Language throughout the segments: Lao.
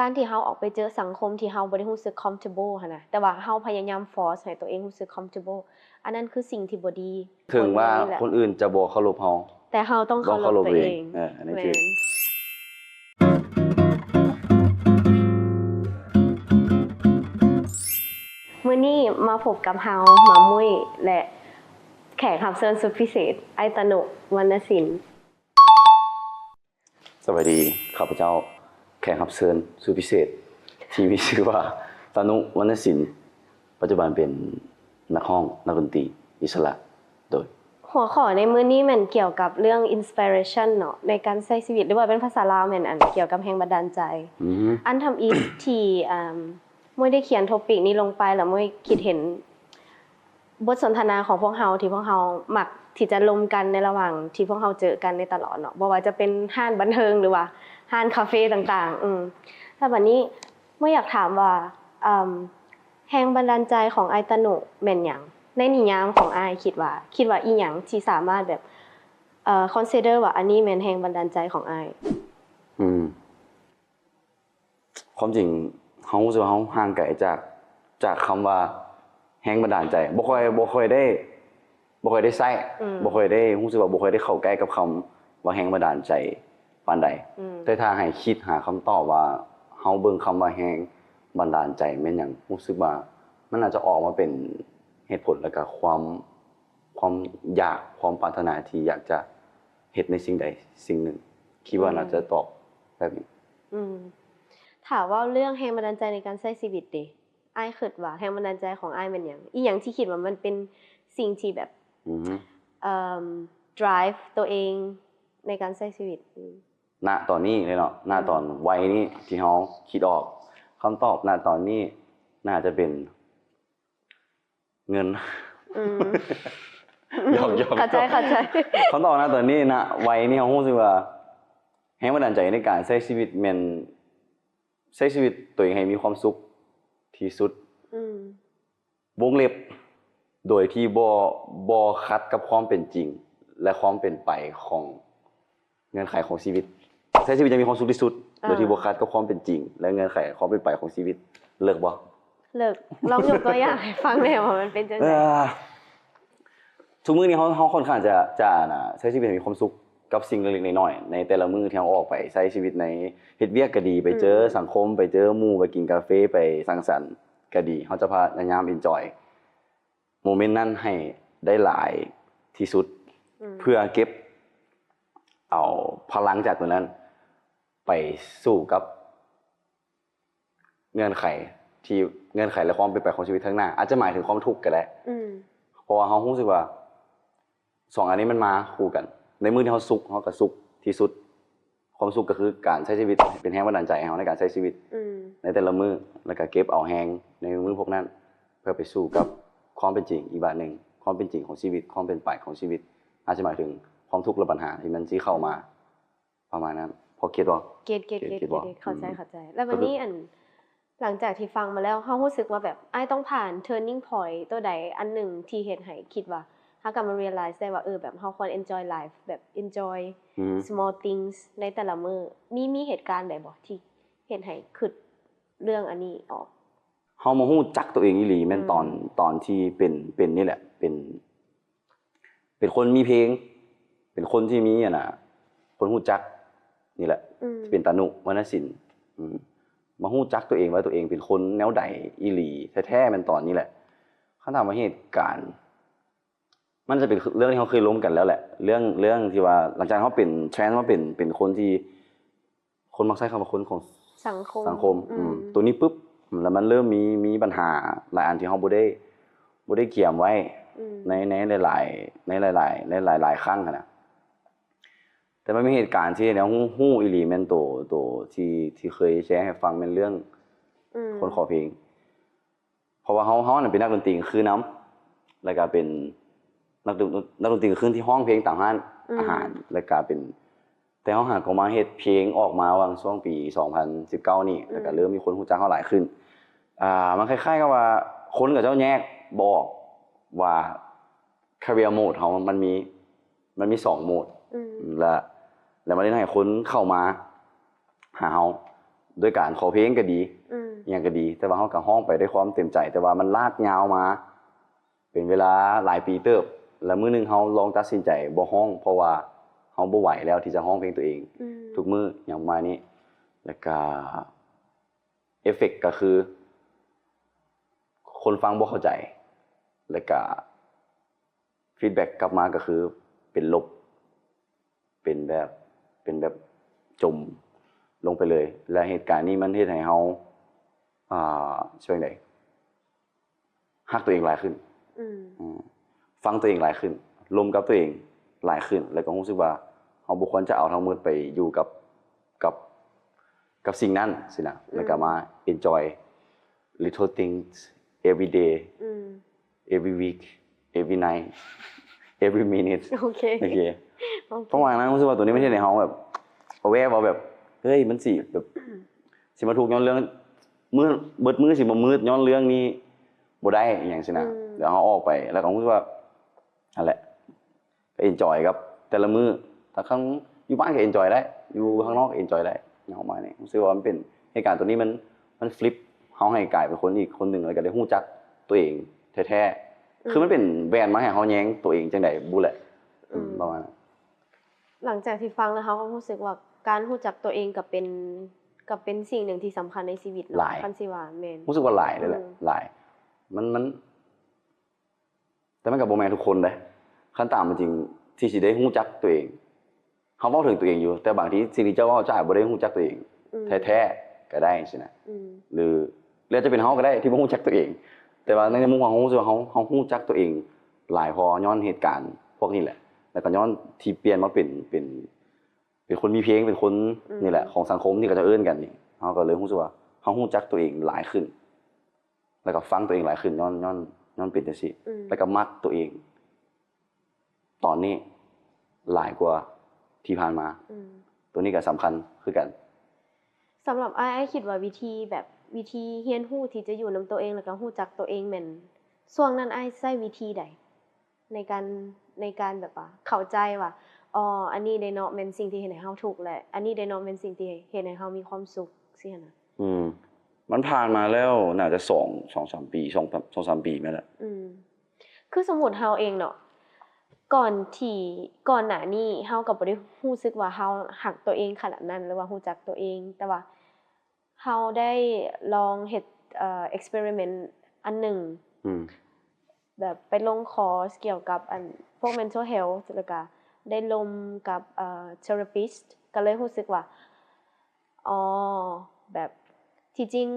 ການທີ່ເຮົາອອກໄປເຈີສັງຄົມທີ່ເຮົາບໍ່ໄດ້ຮູ້ສຶກ comfortable ຫັ້ນນະ ແຕ່ວ່າເຮົາພະຍາຍາມ force ໃຫ້ຕົວເອງຮູ້ສຶກ comfortable ອັນນັ້ນຄືສິ່ງທີ່ບໍ່ດີ. ເຖິງວ່າ ຄົນອື່ນຈະບໍ່ເຄົາລົບເຮົາ ແຕ່ເຮົາຕ້ອງເຄົາລົບຕົວເອງ. ເອີ ອັນນີ້ຖືກ. ມື້ນີ້ມາພົບກັບເຮົາ ມາມຸ້ຍ ແລະ ແຂກຮັບເຊີນສຸດພິເສດ ອ້າຍຕະນຸ ວັນນະສິນ. ສະບາຍດີ ຂ້າພະເຈົ້າ ແຂກຮັບເຊີນສຸດພິເສດ ທີ່ມີຊື່ວ່າ ຕະນຸ ວັນນະສິນ ປັດຈຸບັນເປັນນັກຮ້ອງ ນັກດົນຕີອິດສະຫຼະ. ໂດຍ ຫົວຂໍ້ໃນມື້ນີ້ແມ່ນກ່ຽວກັບເລື່ອງ inspiration ເນາະ ໃນການໃຊ້ຊີວິດ ຫຼືວ່າເປັນພາສາລາວແມ່ນ ອັນ ກ່ຽວກັບແຮງບັນດານໃຈ. ອັນທຳອິດທີ່ ອາ ມຸ້ຍໄດ້ຂຽນ topic ນີ້ລົງໄປ ແລ້ວມຸ້ຍຄິດເຫັນ ບົດສົນທະນາຂອງພວກເຮົາ ທີ່ພວກເຮົາມັກທີ່ຈະລົມກັນໃນລະຫວ່າງທີ່ພວກເຮົາເຈີກັນໃນຕະຫຼອດເນາະ ບໍ່ວ່າຈະເປັນຮ້ານບັນເທີງ ຫຼືວ່າຮ້ານຄາເຟຕ່າງໆ. ອືມ ແລ້ວບັດນີ້ ໝວຍຢາກຖາມວ່າ ເອີ່ມ ແຮງບັນດານໃຈຂອງອ້າຍຕະນຸແມ່ນຫຍັງ? ໃນນິຍາມຂອງອ້າຍ ຄິດວ່າ ຄິດວ່າອີ່ຫຍັງທີ່ສາມາດແບບ ເອີ consider ວ່າອັນນີ້ແມ່ນແຮງບັນດານໃຈຂອງອ້າຍ? ອືມ ຄວາມຈິງເຮົາຮູ້ສຶກວ່າເຮົາຫ່າງໄກຈາກ ຈາກຄຳວ່າແຮງບັນດານໃຈ ບໍ່ຄ່ອຍ ບໍ່ຄ່ອຍໄດ້ ບໍ່ຄ່ອຍໄດ້ໃຊ້ ອືມ ບໍ່ຄ່ອຍໄດ້ ຮູ້ສຶກວ່າບໍ່ຄ່ອຍໄດ້ເຂົ້າໃກ້ກັບຄຳວ່າແຮງບັນດານໃຈປານໃດ. ອືມ ແຕ່ຖ້າໃຫ້ຄິດຫາຄຳຕອບວ່າເຮົາເບິ່ງຄຳວ່າແຮງບັນດານໃຈແມ່ນຫຍັງ ຮູ້ສຶກວ່າມັນອາດຈະອອກມາເປັນເຫດຜົນ ແລ້ວກະຄວາມ ຄວາມຢາກ ຄວາມປາດຖະໜາທີ່ຢາກຈະເຮັດໃນສິ່ງໃດສິ່ງໜຶ່ງ ຄິດວ່າ ອືມ ໜ້າຈະຕອບແບບນີ້. ອືມ ຖ້າເວົ້າເລື່ອງແຮງບັນດານໃຈໃນການໃຊ້ຊີວິດເດ ອ້າຍຄິດວ່າແຮງບັນດານໃຈຂອງອ້າຍແມ່ນຫຍັງ? ອີ່ຫຍັງທີ່ຄິດວ່າມັນເປັນສິ່ງທີ່ແບບ ອືມ ເອີ່ມ drive ຕົວເອງໃນການໃຊ້ຊີວິດ? ອືມ ນະຕອນນີ້ເລີຍເນາະ ນະຕອນ ອືມ ໄວນີ້ທີ່ເຮົາຄິດອອກ ຄຳຕອບນະຕອນນີ້ໜ້າຈະເປັນ ເງິນ. ອືມ ຢອກໆ ເຂົ້າໃຈ ເຂົ້າໃຈ. ຄຳຕອບນະຕອນນີ້ນະ ໄວນີ້ເຮົາຮູ້ສຶກວ່າ ແຮງບັນດານໃຈໃນການໃຊ້ຊີວິດແມ່ນ ໃຊ້ຊີວິດຕົວເອງໃຫ້ມີຄວາມສຸກທີ່ສຸດ. ອືມ ວົງເລັບ ໂດຍທີ່ບໍ່ ບໍ່ຂັດກັບຄວາມເປັນຈິງ ແລະ ຄວາມເປັນໄປຂອງ ເງື່ອນໄຂຂອງຊີວິດ ໃຊ້ຊີວິດຢ່າງມີຄວາມສຸກທີ່ສຸດ ອ່າ ໂດຍທີ່ບໍ່ຂັດກັບຄວາມເປັນຈິງ ແລະ ເງື່ອນໄຂຄວາມເປັນໄປຂອງຊີວິດ. ເລີກບໍ່? ເລີກ. ລອງຍົກຕົວຢ່າງໃຫ້ຟັງແດ່ວ່າມັນເປັນຈັ່ງໃດ? ເອີ ທຸກມື້ນີ້ເຮົາ ເຮົາຄ່ອນຂ້າງຈະ ຈະ ອັນນ່າ ໃຊ້ຊີວິດໃຫ້ມີຄວາມສຸກກັບສິ່ງເລັກໆນ້ອຍໆ ໃນແຕ່ລະມື້ທີ່ເຮົາອອກໄປໃຊ້ຊີວິດ ໃນເຮັດວຽກກໍດີ ໄປເຈີ ອືມ ສັງຄົມ ໄປເຈີໝູ່ ໄປກິນກາເຟ ໄປສັງສັນກໍດີ ເຮົາຈະພະຍາຍາມ enjoy ໂມເມັນນັ້ນໃຫ້ໄດ້ຫຼາຍທີ່ສຸດ ອືມ ເພື່ອເກັບເອົາພະລັງຈາກຕົວນັ້ນໄປສູ້ກັບເງື່ອນໄຂທີ່ ເງື່ອນໄຂ ແລະ ຄວາມເປັນໄປຂອງຊີວິດຂ້າງໜ້າ ອາດຈະໝາຍເຖິງຄວາມທຸກກໍໄດ້ ອືມ ເພາະວ່າເຮົາຮູ້ສຶກວ່າ ສອງອັນນີ້ມັນມາຄູ່ກັນ ໃນມື້ທີ່ເຮົາສຸກ ເຮົາກໍສຸກທີ່ສຸດ ຄວາມສຸກກໍຄືການໃຊ້ຊີວິດ ເປັນແຮງບັນດານໃຈໃຫ້ເຮົາໃນການໃຊ້ຊີວິດ ອືມ ໃນແຕ່ລະມື້ ແລ້ວກໍເກັບເອົາແຮງໃນມື້ພວກນັ້ນ ເພື່ອໄປສູ້ກັບຄວາມເປັນຈິງອີກບາດໜຶ່ງ ຄວາມເປັນຈິງຂອງຊີວິດ ຄວາມເປັນໄປຂອງຊີວິດ ອາດຈະໝາຍເຖິງຄວາມທຸກ ແລະ ບັນຫາທີ່ມັນຊິເຂົ້າມາ ປະມານນັ້ນ ພໍເກັດບໍ່? ເກັດ ເກັດ ເກັດ ເກັດ ເກັດ ເຂົ້າໃຈ ເຂົ້າໃຈ. ແລ້ວບັດນີ້ ອັນ ຫຼັງຈາກທີ່ຟັງມາແລ້ວ ເຮົາຮູ້ສຶກວ່າແບບ ອ້າຍຕ້ອງຜ່ານ turning point ຕົວໃດອັນໜຶ່ງທີ່ເຮັດໃຫ້ຄິດວ່າ ເຮົາກັບມາ realize ໄດ້ວ່າ ເອີ ແບບເຮົາຄວນ enjoy life ແບບ enjoy ອືມ small things ໃນແຕ່ລະມື້ ມີ ມີເຫດການໃດບໍ່ທີ່ເຮັດໃຫ້ຄິດເລື່ອງອັນນີ້ອອກ? ເຮົາມາຮູ້ຈັກຕົວເອງອີ່ຫຼີແມ່ນ ອືມ ຕອນ ຕອນທີ່ເປັນ ເປັນນີ້ແຫຼະ ເປັນ ເປັນຄົນມີເພງ ເປັນຄົນທີ່ມີ ອັນນ່າ ຄົນຮູ້ຈັກນີ້ແຫຼະ ອືມ ເປັນຕານຸ ວັນນະສິນ ອືມ ມາຮູ້ຈັກຕົວເອງວ່າຕົວເອງເປັນຄົນແນວໃດອີ່ຫຼີແທ້ໆ ແມ່ນຕອນນີ້ແຫຼະ. ຄັນຖາມວ່າເຫດການ ມັນຈະເປັນເລື່ອງທີ່ເຮົາເຄີຍລົມກັນແລ້ວແຫຼະ ເລື່ອງ ເລື່ອງທີ່ວ່າ ຫຼັງຈາກເຮົາເປັນ trans ມາເປັນ ເປັນຄົນທີ່ ຄົນມັກໃຊ້ຄຳວ່າຄົນຂອງສັງຄົມ ສັງຄົມ ອືມ ອືມ ຕົວນີ້ປຶບ ແລ້ວມັນເລີ່ມມີ ມີບັນຫາຫຼາຍອັນທີ່ເຮົາບໍ່ໄດ້ ບໍ່ໄດ້ກຽມໄວ້ ອືມ ໃນ ໃນຫຼາຍໆ ໃນຫຼາຍໆ ໃນຫຼາຍໆຄັ້ງຫັ້ນນະ. ແຕ່ມັນມີເຫດການທີ່ເຮັດໃຫ້ເຮົາຮູ້ ຮູ້ອີ່ຫຼີແມ່ນໂຕ ໂຕທີ່ ທີ່ເຄີຍແຊໃຫ້ຟັງແມ່ນເລື່ອງ ອືມ ຄົນຂໍເພງ. ເພາະວ່າເຮົາ ເຮົານັ້ນເປັນນັກດົນຕີກາງຄືນນຳ ແລ້ວກະເປັນນັກດົນ ນັກດົນຕີກາງຄືນທີ່ຮ້ອງເພງຕາມຮ້ານ ອືມ ອາຫານ ແລ້ວກະເປັນ ແຕ່ເຮົາຫາກໍມາເຮັດເພງອອກມາຫວ່າງຊ່ວງປີສອງພັນສິບເກົ້ານີ້ ອືມ ແລ້ວກະເລີ່ມມີຄົນຮູ້ຈັກເຮົາຫຼາຍຂຶ້ນ. ອ່າ ມັນຄ້າຍໆກັບວ່າຄົນເຂົາເຈົ້າແຍກບໍ່ອອກວ່າ career mode ເຮົາມັນມີ ມັນມີສອງ mode ອືມ ແລະ ແລະ ມັນເຮັດໃຫ້ຄົນເຂົ້າມາຫາເຮົາ ດ້ວຍການຂໍເພງກໍດີ ອືມ ອີ່ຫຍັງກໍດີ ແຕ່ວ່າເຮົາກໍຮ້ອງໄປດ້ວຍຄວາມເຕັມໃຈ ແຕ່ວ່າມັນລາກຍາວມາເປັນເວລາຫຼາຍປີເຕີບ ແລ້ວມື້ໜຶ່ງເຮົາລອງຕັດສິນໃຈບໍ່ຮ້ອງ ເພາະວ່າເຮົາບໍ່ໄຫວແລ້ວທີ່ຈະຮ້ອງເພງຕົວເອງ ອືມ ທຸກມື້ ຫຍັງປະມານນີ້ ແລ້ວກໍເອຟເຟັກກໍຄື ຄົນຟັງບໍ່ເຂົ້າໃຈ ແລ້ວກະຟີດແບັກກັບມາກໍຄືເປັນລົບ ເປັນແບບ ເປັນແບບຈົມລົງໄປເລີຍ ແລະ ເຫດການນີ້ມັນເຮັດໃຫ້ເຮົາ ອ່າ ຊິວ່າຈັ່ງໃດ ຮັກຕົວເອງຫຼາຍຂຶ້ນ ອືມ ອືມ ຟັງຕົວເອງຫຼາຍຂຶ້ນ ລົມກັບຕົວເອງຫຼາຍຂຶ້ນ ແລ້ວກໍຮູ້ສຶກວ່າເຮົາບໍ່ຄວນຈະເອົາທັງໝົດໄປຢູ່ກັບ ກັບ ກັບສິ່ງນັ້ນຊີ້ນະ ອືມ ແລ້ວກໍມາ enjoy little things every day ອືມ every week every night every minute ໂອເຄ ໂອເຄ ໂອເຄ ປະມານນັ້ນ ຮູ້ສຶກວ່າຕົວນີ້ມັນເຮັດໃຫ້ເຮົາແບບ aware ວ່າແບບ ເຮີ້ຍ ມັນຊິແບບ ຊິມາທຸກຍ້ອນເລື່ອງ ມື້ ເບິດມື້ຊິມາມືດຍ້ອນເລື່ອງນີ້ບໍ່ໄດ້ ອີ່ຫຍັງຊີ້ນະ ອືມ ແລ້ວເຮົາອອກໄປ ແລ້ວກໍຮູ້ສຶກວ່າ ນັ້ນແຫຼະ ກໍ enjoy ກັບແຕ່ລະມື້ ຖ້າຄັນຢູ່ບ້ານກໍ enjoy ໄດ້ ຢູ່ ອືມ ຂ້າງນອກກໍ enjoy ໄດ້ ຫຍັງປະມານນີ້ ຮູ້ສຶກວ່າມັນເປັນ ເຫດການຕົວນີ້ມັນ ມັນ flip ເຮົາໃຫ້ກາຍເປັນຄົນອີກຄົນໜຶ່ງ ແລ້ວກໍໄດ້ຮູ້ຈັກຕົວເອງແທ້ໆ ອືມ ຄືມັນເປັນແວ່ນມາໃຫ້ເຮົາແຍງຕົວເອງຈັ່ງໃດບໍ່ແຫຼະ ອືມ ອືມ ປະມານນັ້ນ ຫຼັງຈາກທີ່ຟັງແລ້ວ ເຮົາກໍຮູ້ສຶກວ່າການຮູ້ຈັກຕົວເອງກໍເປັນ ກໍເປັນສິ່ງໜຶ່ງທີ່ສຳຄັນໃນຊີວິດເນາະ ຫຼາຍ ຄັນຊິວ່າ ແມ່ນ ຮູ້ສຶກວ່າຫຼາຍເລີຍແຫຼະ ອືມ ຫຼາຍ ມັນ ມັນ ແຕ່ມັນກໍບໍ່ແມ່ນທຸກຄົນເດ້ ຄັນຕາມເປັນຈິງທີ່ຊິໄດ້ຮູ້ຈັກຕົວເອງ ເຮົາເວົ້າເຖິງຕົວເອງຢູ່ ແຕ່ບາງທີສິ່ງທີ່ເຈົ້າເວົ້າ ເຈົ້າອາດບໍ່ໄດ້ຮູ້ຈັກຕົວເອງ ອືມ ແທ້ໆກໍໄດ້ຊີ້ນະ ອືມ ຫຼື ຫຼືອາດຈະເປັນເຮົາກໍໄດ້ທີ່ບໍ່ຮູ້ຈັກຕົວເອງ ແຕ່ວ່າໃນມຸມເຮົາ ເຮົາຮູ້ສຶກວ່າເຮົາ ເຮົາຮູ້ຈັກຕົວເອງຫຼາຍ ເພາະຍ້ອນເຫດການພວກນີ້ແຫຼະ ແລ້ວກໍຍ້ອນທີ່ປ່ຽນມາເປັນ ເປັນ ເປັນຄົນມີເພງ ເປັນຄົນ ອືມ ນີ້ແຫຼະ ຂອງສັງຄົມທີ່ເຂົາເຈົ້າເອີ້ນກັນນີ້ ເຮົາກໍເລີຍຮູ້ສຶກວ່າເຮົາຮູ້ຈັກຕົວເອງຫຼາຍຂຶ້ນ ແລ້ວກໍຟັງຕົວເອງຫຼາຍຂຶ້ນ ຍ້ອນ ຍ້ອນ ຍ້ອນເປັນຈັ່ງຊີ້ ອືມ ແລ້ວກໍມັກຕົວເອງຕອນນີ້ຫຼາຍກວ່າທີ່ຜ່ານມາ ອືມ ຕົວນີ້ກໍສຳຄັນຄືກັນ. ສຳລັບອ້າຍ ອ້າຍຄິດວ່າວິທີແບບ ວິທີຮຽນຮູ້ທີ່ຈະຢູ່ນຳຕົວເອງ ແລ້ວກໍຮູ້ຈັກຕົວເອງແມ່ນ ຊ່ວງນັ້ນອ້າຍໃຊ້ວິທີໃດ ໃນການ ໃນການແບບວ່າເຂົ້າໃຈວ່າ ອໍ ອັນນີ້ເດເນາະແມ່ນສິ່ງທີ່ເຮັດໃຫ້ເຮົາທຸກ ແລະ ອັນນີ້ເດເນາະແມ່ນສິ່ງທີ່ເຮັດໃຫ້ເຮົາມີຄວາມສຸກ ຊີ້ຫັ້ນນະ? ອືມ ມັນຜ່ານມາແລ້ວໜ້າຈະສອງ ສອງສາມປີ ສອງ ສອງສາມປີແມ່ນແຫຼະ. ອືມ ຄືສົມມຸດເຮົາເອງເນາະ ກ່ອນທີ່ ກ່ອນໜ້ານີ້ເຮົາກໍບໍ່ໄດ້ຮູ້ສຶກວ່າເຮົາຮັກຕົວເອງຂະໜາດນັ້ນ ຫຼືວ່າຮູ້ຈັກຕົວເອງ ແຕ່ວ່າ ເຮົາໄດ້ລອງເຮັດ ເອີ experiment ອັນໜຶ່ງ ອືມ ແບບໄປລົງຄອສກ່ຽວກັບອັນພວກ mental health ແລ້ວກະໄດ້ລົມກັບ ເອີ therapist ກໍເລີຍຮູ້ສຶກວ່າ ອໍ ແບບທີ່ຈິງ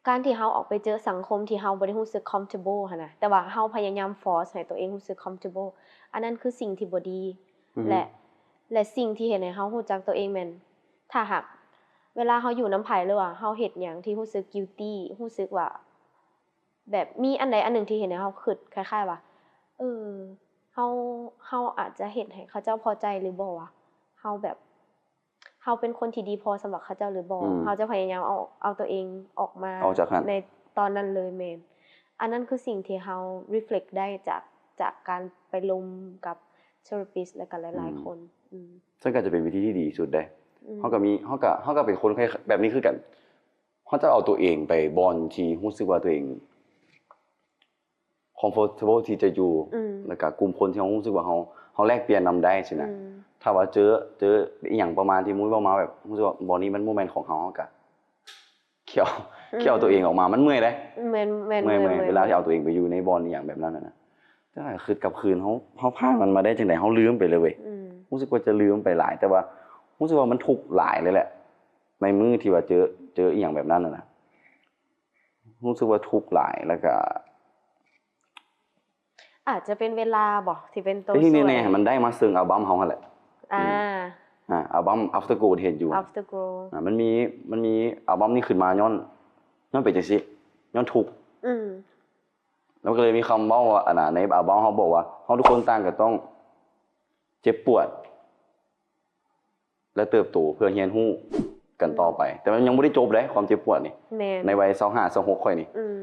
ການທີ່ເຮົາອອກໄປເຈີສັງຄົມທີ່ເຮົາບໍ່ໄດ້ຮູ້ສຶກ comfortable ຫັ້ນນະ ແຕ່ວ່າເຮົາພະຍາຍາມ force ໃຫ້ຕົວເອງຮູ້ສຶກ comfortable ອັນນັ້ນຄືສິ່ງທີ່ບໍ່ດີ ອືຮຶ ແລະ ແລະ ສິ່ງທີ່ເຮັດໃຫ້ເຮົາຮູ້ຈັກຕົວເອງແມ່ນ ຖ້າຫາກເວລາເຮົາຢູ່ນຳໃຜ ຫຼືວ່າເຮົາເຮັດຫຍັງທີ່ຮູ້ສຶກ guilty ຮູ້ສຶກວ່າ ແບບມີອັນໃດອັນໜຶ່ງທີ່ເຮັດໃຫ້ເຮົາຄິດຄ້າຍໆວ່າ ເອີ ເຮົາ ເຮົາອາດຈະເຮັດໃຫ້ເຂົາເຈົ້າພໍໃຈຫຼືບໍ່ວະ ເຮົາແບບ ເຮົາເປັນຄົນທີ່ດີພໍສຳລັບເຂົາເຈົ້າຫຼືບໍ່? ອືມ ເຮົາຈະພະຍາຍາມເອົາ ເອົາຕົວເອງອອກມາ ອອກຈາກຫັ້ນ ໃນຕອນນັ້ນເລີຍ. ແມ່ນ ອັນນັ້ນຄືສິ່ງທີ່ເຮົາ reflect ໄດ້ຈາກ ຈາກການໄປລົມກັບ therapist ແລະກະຫຼາຍໆ ອືມ ຄົນ. ອືມ ເຊິ່ງກໍຈະເປັນວິທີທີ່ດີທີ່ສຸດເດ້. ອືມ ເຮົາກໍມີ ເຮົາກໍ ເຮົາກໍເປັນຄົນແບບນີ້ຄືກັນ ເຮົາຈະເອົາຕົວເອງໄປບ່ອນທີ່ຮູ້ສຶກວ່າຕົວເອງ comfortable ທີ່ຈະຢູ່ ອືມ ແລ້ວກະກຸ່ມຄົນທີ່ເຮົາຮູ້ສຶກວ່າເຮົາ ເຮົາແລກປ່ຽນນຳໄດ້ຊີ້ນະ. ອືມ ຖ້າວ່າເຈີ ເຈີອີ່ຫຍັງປະມານທີ່ມຸ້ຍເວົ້າມາ ແບບຮູ້ສຶກວ່າບ່ອນນີ້ມັນບໍ່ແມ່ນຂອງເຮົາ ເຮົາກະ ຂ້ຽວ ອືມ ຂ້ຽວຕົວເອງອອກມາ ມັນເມື່ອຍເດ້. ແມ່ນ ແມ່ນ ເມື່ອຍ ເມື່ອຍ ເມື່ອຍ ເວລາທີ່ເອົາຕົວເອງໄປຢູ່ໃນບ່ອນອີ່ຫຍັງແບບນັ້ນນະ. ແຕ່ວ່າຄິດກັບຄືນ ເຮົາ ເຮົາຜ່ານມັນມາໄດ້ຈັ່ງໃດ ເຮົາລືມໄປເລີຍເວີຍ. ອືມ ຮູ້ສຶກວ່າຈະລືມໄປຫຼາຍ ແຕ່ວ່າຮູ້ສຶກວ່າມັນທຸກຫຼາຍເລີຍແຫຼະ ໃນມື້ທີ່ວ່າເຈີ ເຈີອີ່ຫຍັງແບບນັ້ນນະ. ຮູ້ສຶກວ່າທຸກຫຼາຍ ແລ້ວກະ ອາດຈະເປັນເວລາບໍ ທີ່ເປັນໂຕຊ່ວຍ. ແຕ່ທີ່ແນ່ໆ ມັນໄດ້ມາເຊິ່ງອັລບັ້ມເຮົາຫັ້ນແຫຼະ. ອືມ ອ່າ ອັລບັ້ມ Afterglow ເຫັນຢູ່ Afterglow ອ່າ ມັນມີ ມັນມີອັລບັ້ມນີ້ຂຶ້ນມາຍ້ອນ ຍ້ອນເປັນຈັ່ງຊີ້ ຍ້ອນທຸກ. ອືມ ແລ້ວມັນກໍເລີຍມີຄຳເວົ້າວ່າ ອັນນ່າ ໃນອັລບັ້ມເຮົາບອກວ່າ ເຮົາທຸກຄົນຕ່າງກໍຕ້ອງເຈັບປວດ ແລະ ເຕີບໂຕເພື່ອຮຽນຮູ້ກັນຕໍ່ໄປ. ອືມ ແຕ່ມັນຍັງບໍ່ໄດ້ຈົບເດ້ ຄວາມເຈັບປວດນີ້. ແມ່ນ ໃນໄວຊາວຫ້າ ຊາວຫົກຂ້ອຍນີ້ ອືມ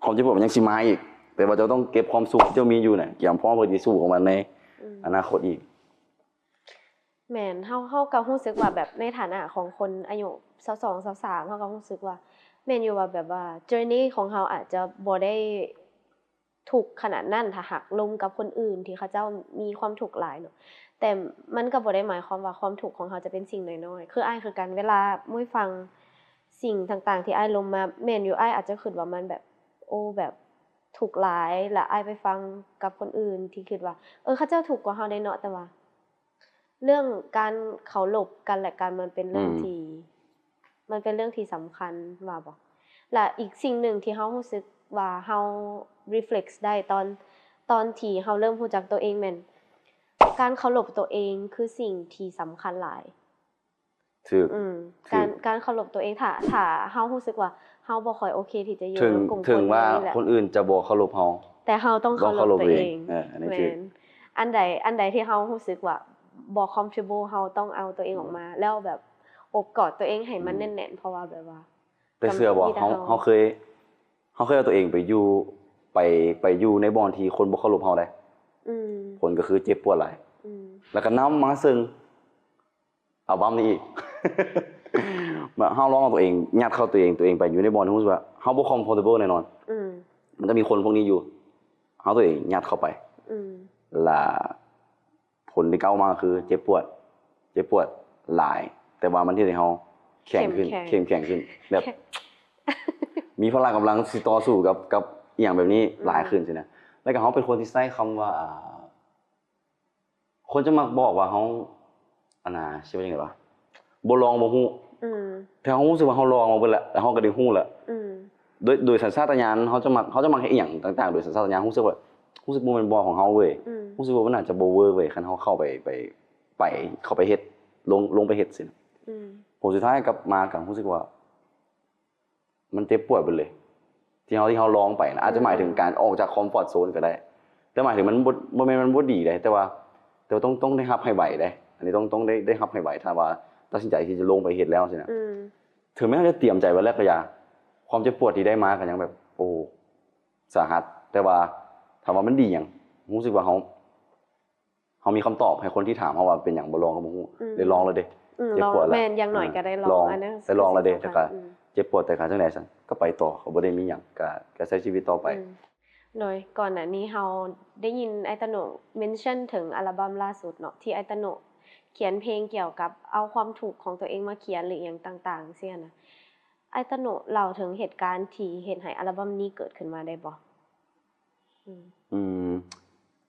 ຄວາມເຈັບປວດມັນຍັງຊິມາອີກ ແຕ່ວ່າເຈົ້າຕ້ອງເກັບຄວາມສຸກທີ່ເຈົ້າມີຢູ່ນະ ກຽມພ້ອມເພື່ອຊິສູ້ກັບມັນໃນ ອືມ ອະນາຄົດອີກ. ແມ່ນ ເຮົາ ເຮົາກໍຮູ້ສຶກວ່າແບບໃນຖານະຂອງຄົນອາຍຸຊາວສອງ ຊາວສາມ ເຮົາກໍຮູ້ສຶກວ່າ ແມ່ນຢູ່ວ່າແບບວ່າ journey ຂອງເຮົາອາດຈະບໍ່ໄດ້ທຸກຂະໜາດນັ້ນ ຖ້າຫາກລົມກັບຄົນອື່ນທີ່ເຂົາເຈົ້າມີຄວາມທຸກຫຼາຍເນາະ ແຕ່ມັນກໍບໍ່ໄດ້ໝາຍຄວາມວ່າຄວາມທຸກຂອງເຮົາຈະເປັນສິ່ງນ້ອຍໆ. ຄືອ້າຍຄືກັນ ເວລາມວຍຟັງສິ່ງຕ່າງໆທີ່ອ້າຍລົມມາ ແມ່ນຢູ່ ອ້າຍອາດຈະຄິດວ່າມັນແບບ ໂອ້ ແບບທຸກຫຼາຍ ແລ້ວອ້າຍໄປຟັງກັບຄົນອື່ນທີ່ຄິດວ່າ ເອີ ເຂົາເຈົ້າທຸກກວ່າເຮົາເດເນາະ ແຕ່ວ່າ ເລື່ອງການເຄົາລົບກັນແລະກັນ ມັນເປັນເລື່ອງ ອືມ ທີ່ ມັນເປັນເລື່ອງທີ່ສຳຄັນວ່າບໍ່? ແລະອີກສິ່ງໜຶ່ງທີ່ເຮົາຮູ້ສຶກວ່າເຮົາ reflect ໄດ້ຕອນ ຕອນທີ່ເຮົາເລີ່ມຮູ້ຈັກຕົວເອງແມ່ນ ການເຄົາລົບຕົວເອງຄືສິ່ງທີ່ສຳຄັນຫຼາຍ. ຖືກ ອືມ ຖືກ ການ ການເຄົາລົບຕົວເອງ ຖ້າ ຖ້າເຮົາຮູ້ສຶກວ່າເຮົາບໍ່ຄ່ອຍໂອເຄທີ່ຈະຢູ່ ເຖິງ ໃນກຸ່ມ ເຖິງວ່າຄົນນີ້ແຫຼະ ຄົນອື່ນຈະບໍ່ເຄົາລົບເຮົາ ແຕ່ເຮົາຕ້ອງເຄົາລົບຕົວເອງ ເອີ ອັນນີ້ຖືກ ແມ່ນ ອັນໃດ ອັນໃດທີ່ເຮົາຮູ້ສຶກວ່າບໍ່ comfortable ເຮົາຕ້ອງເອົາຕົວເອງອອກມາ ອືມ ແລ້ວແບບອົບກອດຕົວເອງໃຫ້ມັນ ອືມ ແໜ້ນໆ ເພາະວ່າແບບວ່າ ແຕ່ເຊື່ອບໍ່ ເຮົາ ເຮົາເຄີຍ ເຮົາເຄີຍເອົາຕົວເອງໄປຢູ່ ໄປ ໄປຢູ່ໃນບ່ອນທີ່ຄົນບໍ່ເຄົາລົບເຮົາໄດ໋ ອືມ ຜົນກໍຄືເຈັບປວດຫຼາຍ ອືມ ແລ້ວກໍນຳມາເຊິ່ງ ອັລບັມນີ້ອີກ ເຮົາລອງເອົາຕົວເອງ ຍັດເຂົ້າຕົວເອງ ຕົວເອງໄປຢູ່ໃນບ່ອນທີ່ຮູ້ສຶກວ່າເຮົາບໍ່ comfortable ແນ່ນອນ ອືມ ມັນຈະມີຄົນພວກນີ້ຢູ່ ເຮົາຕົວເອງຍັດເຂົ້າໄປ ອືມ ລະຜົນທີ່ເກີດມາຄືເຈັບປວດ ເຈັບປວດຫຼາຍ ແຕ່ວ່າມັນເຮັດໃຫ້ເຮົາແຂງຂຶ້ນ ເຂັ້ມແຂງ ເຂັ້ມແຂງຂຶ້ນ ແບບ ແຂງ ມີພະລະກຳລັງຊິຕໍ່ສູ້ກັບ ກັບອີ່ຫຍັງແບບນີ້ ອືມ ຫຼາຍຂຶ້ນຊີ້ນະ ແລ້ວກໍເຮົາເປັນຄົນທີ່ໃຊ້ຄຳວ່າ ອ່າ ຄົນຈະມັກບອກວ່າເຮົາ ອັນນ່າ ຊິວ່າຈັ່ງໃດວະ ບໍ່ລອງບໍ່ຮູ້ ອືມ ແຕ່ເຮົາຮູ້ສຶກວ່າເຮົາລອງມາເບິດແລ້ວ ແລ້ວເຮົາກໍໄດ້ຮູ້ແລ້ວ ອືມ ໂດຍ ໂດຍສັນຊາດຕະຍານ ເຮົາຈະມັກ ເຮົາຈະມັກເຮັດອີ່ຫຍັງຕ່າງໆ ໂດຍສັນຊາດຕະຍານ ຮູ້ສຶກວ່າ ຮູ້ສຶກວ່າມັນບໍ່ຂອງເຮົາເວີຍ ອືມ ຮູ້ສຶກວ່າມັນອາດຈະບໍ່ເວີກເວີຍ ຄັນເຮົາເຂົ້າໄປ ໄປ ໄປ ເຂົ້າໄປເຮັດ ລົງ ລົງໄປເຮັດຊີ້ນະ ອືມ ຜົນສຸດທ້າຍກັບມາກໍຮູ້ສຶກວ່າ ມັນເຈັບປວດເບິດເລີຍ ທີ່ເຮົາ ທີ່ເຮົາລອງໄປນະ ອາດຈະໝາຍເຖິງ ອືມ ການອອກຈາກຄອມຟອດໂຊນກໍໄດ້ ແຕ່ໝາຍເຖິງມັນບໍ່ ບໍ່ແມ່ນມັນບໍ່ດີເດ້ ແຕ່ວ່າ ແຕ່ວ່າຕ້ອງ ຕ້ອງໄດ້ຮັບໃຫ້ໄວເດ້ ອັນນີ້ຕ້ອງ ຕ້ອງໄດ້ ໄດ້ຮັບໃຫ້ໄວ ຖ້າວ່າຕັດສິນໃຈທີ່ຈະລົງໄປເຮັດແລ້ວຊີ້ນະ ອືມ ເຖິງແມ່ນເຮົາຈະຕຽມໃຈໄວ້ແລ້ວກໍຢ່າ ຄວາມເຈັບປວດທີ່ໄດ້ມາກໍຍັງແບບ ໂອ້ ສາຫັດ ແຕ່ວ່າຖາມວ່າມັນດີຫຍັງ ຮູ້ສຶກວ່າເຮົາ ເຮົາມີຄຳຕອບໃຫ້ຄົນທີ່ຖາມເຮົາວ່າເປັນຫຍັງບໍ່ລອງກໍບໍ່ຮູ້ ອືມ ໄດ້ລອງແລ້ວເດ້ ອືມ ເຈັບປວດແລ້ວ ແມ່ນ ຢ່າງໜ້ອຍກໍໄດ້ລອງ ອືມ ອັນນັ້ນ ໄດ້ລອງແລ້ວເດ້ ແຕ່ກໍເຈັບປວດ ແຕ່ກໍຈັ່ງໃດຊັ້ນ ກໍໄປຕໍ່ ກໍບໍ່ໄດ້ມີຫຍັງ ກໍ ກໍໃຊ້ຊີວິດຕໍ່ໄປ ອືມ ໂດຍ ກ່ອນໜ້ານີ້ເຮົາໄດ້ຍິນອ້າຍຕະໂນເມັນຊັນເຖິງອັລບັມລ່າສຸດເນາະ ທີ່ອ້າຍຕະໂນຂຽນເພງກ່ຽວກັບເອົາຄວາມທຸກຂອງຕົວເອງມາຂຽນ ຫຼື ອີ່ຫຍັງຕ່າງໆ ຊີ້ນະ ອ້າຍຕະໂນເລົ່າເຖິງເຫດການທີ່ເຮັດໃຫ້ອັລບັມນີ້ເກີດຂຶ້ນມາໄດ້ບໍ່? ອືມ ອືມ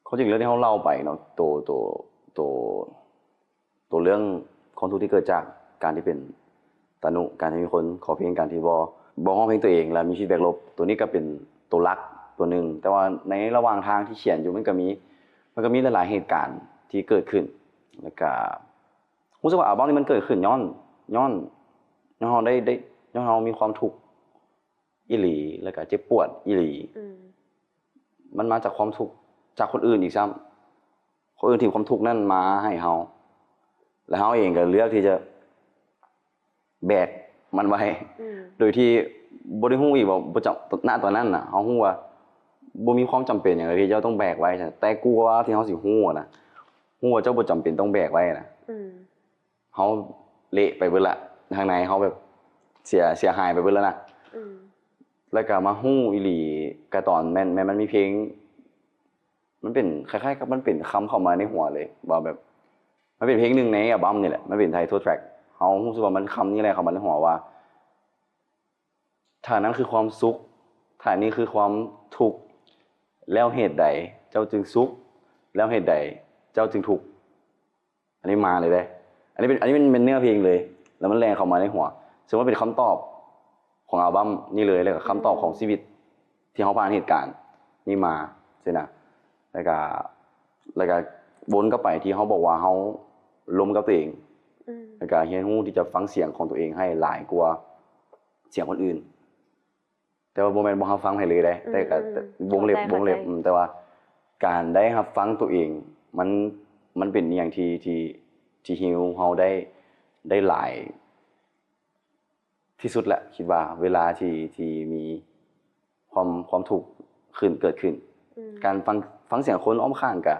ຄວາມຈິງເລື່ອງທີ່ເຮົາເລົ່າໄປເນາະ ໂຕ ໂຕ ໂຕ ໂຕເລື່ອງຄວາມທຸກທີ່ເກີດຈາກການທີ່ເປັນຕານຸ ການທີ່ມີຄົນຂໍເພງ ການທີ່ບໍ່ ບໍ່ຮ້ອງເພງຕົວເອງ ແລ້ວມີຟີດແບັກລົບ ໂຕນີ້ກໍເປັນໂຕຫຼັກໂຕໜຶ່ງ ແຕ່ວ່າໃນລະຫວ່າງທາງທີ່ຂຽນຢູ່ ມັນກໍມີ ມັນກໍມີຫຼາຍໆເຫດການທີ່ເກີດຂຶ້ນ ແລ້ວກໍຮູ້ສຶກວ່າອັລບັມນີ້ມັນເກີດຂຶ້ນຍ້ອນ ຍ້ອນ ຍ້ອນເຮົາໄດ້ ໄດ້ ຍ້ອນເຮົາມີຄວາມທຸກ ອີ່ຫຼີ ແລ້ວກໍເຈັບປວດອີ່ຫຼີ ອືມ ມັນມາຈາກຄວາມທຸກຈາກຄົນອື່ນອີກຊ້ຳ ຄົນອື່ນຖິ້ມຄວາມທຸກນັ້ນມາໃຫ້ເຮົາ ແລ້ວເຮົາເອງກໍເລືອກທີ່ຈະແບກມັນໄວ້ ອືມ ໂດຍທີ່ບໍ່ໄດ້ຮູ້ອີກວ່າ ບໍ່ຈຳ ນະຕອນນັ້ນນະ ເຮົາຮູ້ວ່າບໍ່ມີຄວາມຈຳເປັນຫຍັງເລີຍທີ່ເຈົ້າຕ້ອງແບກໄວ້ ແຕ່ກວ່າທີ່ເຮົາຊິຮູ້ນະ ຮູ້ວ່າເຈົ້າບໍ່ຈຳເປັນຕ້ອງແບກໄວ້ນະ ອືມ ເຮົາເລະໄປເບິດລະ ທາງໃນເຮົາແບບເສຍ ເສຍຫາຍໄປເບິດລະນະ ອືມ ແລ້ວກໍມາຮູ້ອີ່ຫຼີກໍຕອນແມ່ນ ແມ່ນມັນມີເພງ ມັນເປັນຄ້າຍໆກັບມັນເປັນຄຳເຂົ້າມາໃນຫົວເລີຍ ວ່າແບບ ມັນເປັນເພງໜຶ່ງໃນອັລບັມນີ້ແຫຼະ ມັນເປັນ title track ເຮົາຮູ້ສຶກວ່າມັນ ຄຳນີ້ແຫຼະເຂົ້າມາໃນຫົວວ່າ ຖ້ານັ້ນຄືຄວາມສຸກ ຖ້ານີ້ຄືຄວາມທຸກ ແລ້ວເຫດໃດເຈົ້າຈຶ່ງສຸກ ແລ້ວເຫດໃດເຈົ້າຈຶ່ງທຸກ ອັນນີ້ມາເລີຍເດ້ ອັນນີ້ເປັນ ອັນນີ້ເປັນ ເປັນເນື້ອເພງເລີຍ ແລ້ວມັນແລ່ນເຂົ້າມາໃນຫົວ ເຊິ່ງມັນເປັນຄຳຕອບຂອງອັລບັມນີ້ເລີຍ ແລ້ວກໍຄຳຕອບຂອງຊີວິດ ທີ່ເຮົາຜ່ານເຫດການນີ້ມາຊີ້ນະ ແລ້ວກໍ ແລ້ວກໍວົນກັບໄປທີ່ເຮົາບອກວ່າເຮົາລົມກັບຕົວເອງ ອືມ ແລ້ວກໍຮຽນຮູ້ທີ່ຈະຟັງສຽງຂອງຕົວເອງໃຫ້ຫຼາຍກວ່າສຽງຄົນອື່ນ ແຕ່ວ່າບໍ່ແມ່ນບໍ່ຮັບຟັງໃຫ້ເລີຍເດ້ ອືມ ແຕ່ກໍ ອືມ ວົງເລັບ ເຂົ້າໃຈ ວົງເລັບ ເຂົ້າໃຈ ອືມ ແຕ່ວ່າການໄດ້ຮັບຟັງຕົວເອງ ມັນ ມັນເປັນອີ່ຫຍັງທີ່ ທີ່ ທີ່ heal ເຮົາໄດ້ ໄດ້ຫຼາຍທີ່ສຸດແຫຼະ ຄິດວ່າເວລາທີ່ ທີ່ມີຄວາມ ຄວາມທຸກຂຶ້ນ ເກີດຂຶ້ນ ອືມ ການຟັງ ຟັງສຽງຄົນອ້ອມຂ້າງກະ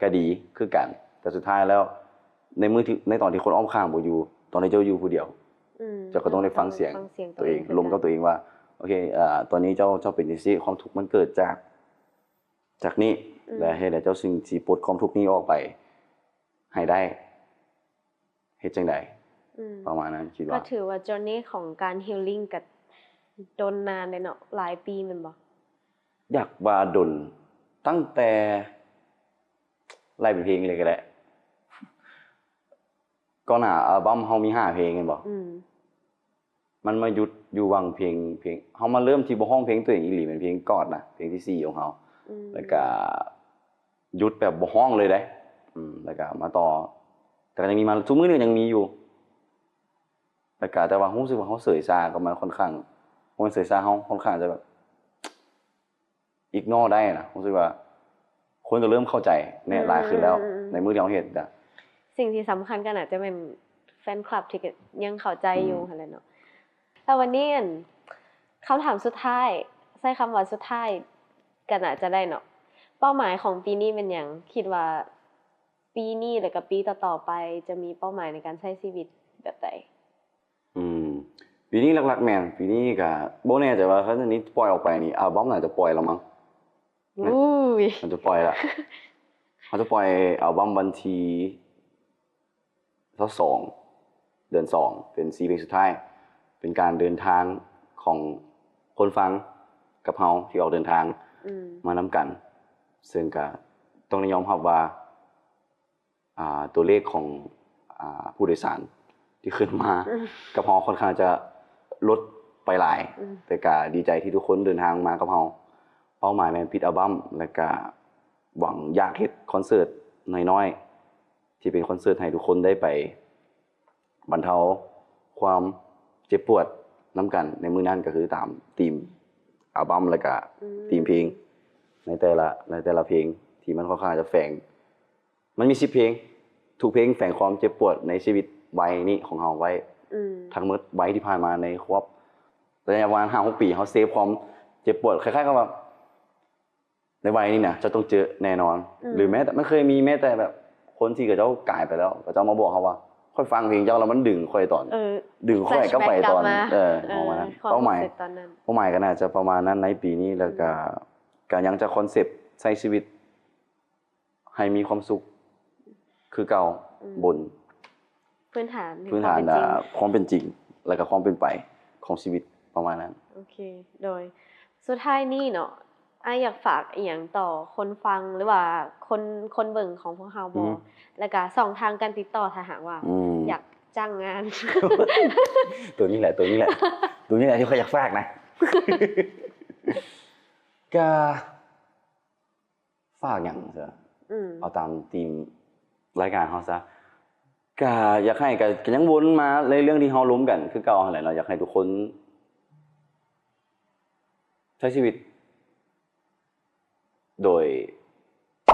ກະດີຄືກັນ ແຕ່ສຸດທ້າຍແລ້ວ ໃນມື້ທີ່ ໃນຕອນທີ່ຄົນອ້ອມຂ້າງບໍ່ຢູ່ ຕອນທີ່ເຈົ້າຢູ່ຜູ້ດຽວ ອືມ ເຈົ້າກໍຕ້ອງໄດ້ຟັງສຽງ ເຈົ້າກໍຕ້ອງໄດ້ຟັງສຽງ ໂຕເອງ ລົມກັບໂຕເອງວ່າ ໂອເຄ ອາ ຕອນນີ້ເຈົ້າ ເຈົ້າເປັນຈັ່ງຊີ້ ຄວາມທຸກມັນເກີດຈາກ ຈາກນີ້ ອືມ ແລະ ເຮັດໃດເຈົ້າຈຶ່ງຊິປົດຄວາມທຸກນີ້ອອກໄປໃຫ້ໄດ້ ເຮັດຈັ່ງໃດ ອືມ ປະມານນັ້ນ ຄິດວ່າ ກໍຖືວ່າ journey ຂອງການ healing ກໍດົນນານເດ້ເນາະ ຫຼາຍປີແມ່ນບໍ່? ຢາກວ່າດົນ ຕັ້ງແຕ່ ໄລ່ເປັນເພງເລີຍກໍໄດ້ ກ່ອນໜ້າອັລບັ້ມເຮົາມີຫ້າເພງແມ່ນບໍ່? ອືມ ມັນມາຢຸດຢູ່ຫວ່າງເພງ ເພງ ເຮົາມາເລີ່ມທີ່ບໍ່ຮ້ອງເພງຕົວເອງອີ່ຫຼີ ແມ່ນເພງກອດນະ ເພງທີສີ່ຂອງເຮົາ ອືມ ແລ້ວກະຢຸດແບບບໍ່ຮ້ອງເລີຍເດ້ ອືມ ແລ້ວກະມາຕໍ່ ແຕ່ກໍຍັງມີມາ ທຸກມື້ນີ້ກໍຍັງມີຢູ່ ແລ້ວກະ ແຕ່ວ່າຮູ້ສຶກວ່າເຮົາເສີຍຊາກັບມັນ ຂ້ອນຂ້າງ ບໍ່ແມ່ນເສີຍຊາ ເຮົາຂ້ອນຂ້າງຈະແບບ ignore ໄດ້ນະ ຮູ້ສຶກວ່າຄົນກໍເລີ່ມເຂົ້າໃຈແນ່ ອືມ ຫຼາຍຂຶ້ນແລ້ວ ອືມ ໃນມື້ທີ່ເຮົາເຮັດນະ ສິ່ງທີ່ສຳຄັນກໍໜ້າຈະແມ່ນແຟນຄລັບທີ່ກໍຍັງເຂົ້າໃຈຢູ່ ອືມ ຫັ້ນແຫຼະເນາະ. ແລ້ວວັນນີ້ ອັນ ຄຳຖາມສຸດທ້າຍ ໃຊ້ຄຳວ່າສຸດທ້າຍກໍໜ້າຈະໄດ້ເນາະ ເປົ້າໝາຍຂອງປີນີ້ແມ່ນຫຍັງ? ຄິດວ່າປີນີ້ ແລ້ວກໍປີຕໍ່ໆໄປ ຈະມີເປົ້າໝາຍໃນການໃຊ້ຊີວິດແບບໃດ? ອືມ ປີນີ້ຫຼັກໆແມ່ນ ປີນີ້ກະບໍ່ແນ່ໃຈວ່າ ຄັນອັນນີ້ປ່ອຍອອກໄປນີ້ ອັລບັ້ມໜ້າຈະປ່ອຍແລ້ວມັງ. ອູ້ຍ ໜ້າຈະປ່ອຍລະ ເຮົາຈະປ່ອຍອັລບັ້ມວັນທີຊາວສອງ ເດືອນສອງ ເປັນສີ່ເພງສຸດທ້າຍ ເປັນການເດີນທາງຂອງຄົນຟັງກັບເຮົາທີ່ອອກເດີນທາງ ອືມ ມານຳກັນ ເຊິ່ງກະຕ້ອງໄດ້ຍອມຮັບວ່າ ອ່າ ຕົວເລກຂອງ ອ່າ ຜູ້ໂດຍສານທີ່ຂຶ້ນມາ ອືມ ກັບເຮົາຂ້ອນຂ້າງຈະລົດໄປຫຼາຍ ອືມ ແຕ່ກະດີໃຈທີ່ທຸກຄົນເດີນທາງມາກັບເຮົາ. ເປົ້າໝາຍແມ່ນປິດອັລບັ້ມ ແລ້ວກະຫວັງຢາກເຮັດຄອນເສີດນ້ອຍໆ ທີ່ເປັນຄອນເສີດໃຫ້ທຸກຄົນໄດ້ໄປບັນເທົາຄວາມເຈັບປວດນຳກັນໃນມື້ນັ້ນ ກໍຄືຕາມທີມອັລບັ້ມ ແລ້ວກະ ອືມ ທີມເພງ ໃນແຕ່ລະ ໃນແຕ່ລະເພງທີ່ມັນຄ່ອນຂ້າງຈະແຝງ ມັນມີສິບເພງ ທຸກເພງແຝງຄວາມເຈັບປວດໃນຊີວິດໄວນີ້ຂອງເຮົາໄວ້ ອືມ ທັງໝົດ ໄວທີ່ຜ່ານມາໃນຄວບ ໄລຍະປະມານຫ້າຫົກປີ ເຮົາເຊບຄວາມເຈັບປວດ ຄ້າຍໆກັບວ່າ ໃນໄວນີ້ນະ ເຈົ້າຕ້ອງເຈີແນ່ນອນ ອືມ ຫຼືແມ້ແຕ່ ມັນເຄີຍມີແມ້ແຕ່ແບບ ຄົນທີ່ເຂົາເຈົ້າກາຍໄປແລ້ວ ເຂົາເຈົ້າມາບອກເຮົາວ່າ ຂ້ອຍຟັງເພງເຈົ້າແລ້ວມັນດຶງຂ້ອຍຕອນ ເອີ ດຶງຂ້ອຍກັບໄປຕອນ flashback ກັບມາ ເອີ ເອີ ປະມານນັ້ນ ຄວາມ ເປົ້າໝາຍ ຄວາມຮູ້ສຶກຕອນນັ້ນ ເປົ້າໝາຍກໍໜ້າຈະປະມານນັ້ນໃນປີນີ້ ແລ້ວກໍ ອືມ ກໍຍັງຈະຄອນເຊັບໃຊ້ຊີວິດ ໃຫ້ມີຄວາມສຸກຄືເກົ່າ ອືມ ບົນພື້ນຖານ ພື້ນຖານ ຄວາມເປັນຈິງ ອ່າ ຄວາມເປັນຈິງ ແລະກໍຄວາມເປັນໄປຂອງຊີວິດ ປະມານນັ້ນ. ໂອເຄ ໂດຍ ສຸດທ້າຍນີ້ເນາະ ອ້າຍຢາກຝາກອີ່ຫຍັງຕໍ່ຄົນຟັງ ຫຼືວ່າຄົນ ຄົນເບິ່ງຂອງພວກເຮົາບໍ່? ອືມ ແລ້ວກະຊ່ອງທາງການຕິດຕໍ່ ຖ້າຫາກວ່າ ອືມ ຢາກຈ້າງງານ? ໂຕນີ້ແຫຼະ ໂຕນີ້ແຫຼະ ໂຕນີ້ແຫຼະທີ່ຂ້ອຍຢາກຝາກນະ ກະ ຝາກຫຍັງຊະ ອືມ ເອົາຕາມທີມລາຍການເຮົາຊະ ກະຢາກໃຫ້ ກະ ກະຍັງວົນມາໃນເລື່ອງທີ່ເຮົາລົມກັນຄືເກົ່າຫັ້ນແຫຼະເນາະ ຢາກໃຫ້ທຸກຄົນໃຊ້ຊີວິດໂດຍ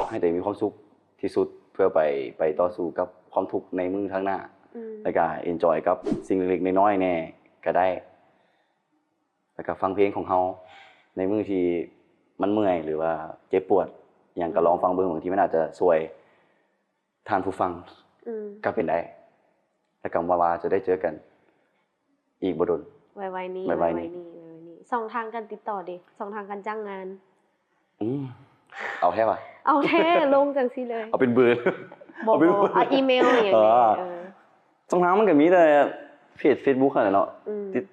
ໃຫ້ຕົວເອງມີຄວາມສຸກທີ່ສຸດ ເພື່ອໄປ ໄປຕໍ່ສູ້ກັບຄວາມທຸກໃນມື້ຂ້າງໜ້າ ອືມ ແລ້ວກະ enjoy ກັບສິ່ງເລັກໆນ້ອຍໆແດ່ກໍໄດ້. ແລ້ວກໍຟັງເພງຂອງເຮົາໃນມື້ທີ່ມັນເມື່ອຍ ຫຼືວ່າເຈັບປວດຫຍັງ ກໍລອງ ອືມ ຟັງເບິ່ງ ບາງທີມັນອາດຈະຊ່ວຍທ່ານຜູ້ຟັງ ອືມ ກໍເປັນໄດ້. ແລ້ວກໍຫວັງວ່າຈະໄດ້ເຈີກັນອີກບໍ່ດົນ ໄວໆນີ້ ໄວໆນີ້ ໄວໆນີ້ ໄວໆນີ້. ຊ່ອງທາງການຕິດຕໍ່ເດ? ຊ່ອງທາງການຈ້າງງານ? ອືມ ເອົາແທ້ວະ? ເອົາແທ້ ລົງຈັ່ງຊີ້ເລີຍ. ເອົາເປັນເບີ? ບໍ່ ເອົາເປັນເບີ ບໍ່ ເອົາອີເມວຫຍັງ ເອີ ເອີ ຊ່ອງທາງມັນກໍມີແຕ່ເພຈ Facebook ຫັ້ນແຫຼະເນາະ ອືມ ຕິດ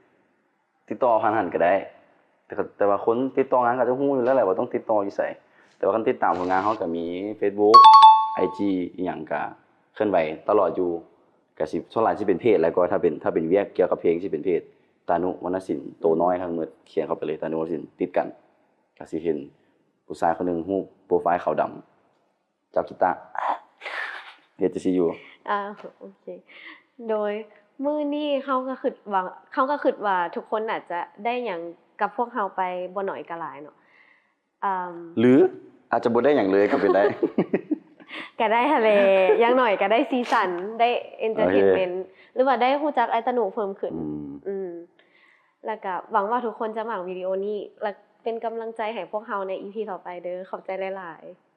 ຕິດຕໍ່ຜ່ານຫັ້ນກໍໄດ້ ແຕ່ກໍ ແຕ່ວ່າຄົນຕິດຕໍ່ງານກໍຈະຮູ້ຢູ່ແລ້ວແຫຼະວ່າຕ້ອງຕິດຕໍ່ຢູ່ໃສ ແຕ່ວ່າຄັນຕິດຕາມຜົນງານເຮົາກໍມີ Facebook IG ອີ່ຫຍັງກໍເຄື່ອນໄຫວຕະຫຼອດຢູ່ ກໍຊິ ສ່ວນຫຼາຍຊິເປັນເພຈ ແລ້ວກໍຖ້າເປັນ ຖ້າເປັນວຽກກ່ຽວກັບເພງຊິເປັນເພຈ ຕານຸ ວັນນະສິນ ໂຕນ້ອຍທັງໝົດ ຂຽນເຂົ້າໄປເລີຍ ຕານຸ ວັນນະສິນ ຕິດກັນ ກໍຊິເຫັນຜູ້ຊາຍຄົນໜຶ່ງ ຮູບໂປຣໄຟລ໌ຂາວດຳ ຈັບກີຕາ ເຮັດຈັ່ງຊີ້ຢູ່. ອ່າ ໂອເຄ ໂດຍມື້ນີ້ເຮົາກໍຄິດວ່າ ເຮົາກໍຄິດວ່າທຸກຄົນອາດຈະໄດ້ຫຍັງກັບພວກເຮົາໄປບໍ່ໜ້ອຍກໍຫຼາຍເນາະ ອ່າ ຫຼືອາດຈະບໍ່ໄດ້ຫຍັງເລີຍກໍເປັນໄດ້ ກໍໄດ້ຫັ້ນແຫຼະ ຢ່າງໜ້ອຍກໍໄດ້ສີສັນ ໄດ້ entertainment ໂອເຄ ຫຼືວ່າໄດ້ຮູ້ຈັກອ້າຍຕານຸເພີ່ມຂຶ້ນ ອືມ ອືມ ແລ້ວກໍຫວັງວ່າທຸກຄົນຈະມັກວິດີໂອນີ້ ແລະ ເປັນກຳລັງໃຈໃຫ້ພວກເຮົາໃນ ອີພີ ຕໍ່ໄປເດີ. ຂອບໃຈຫຼາຍໆ.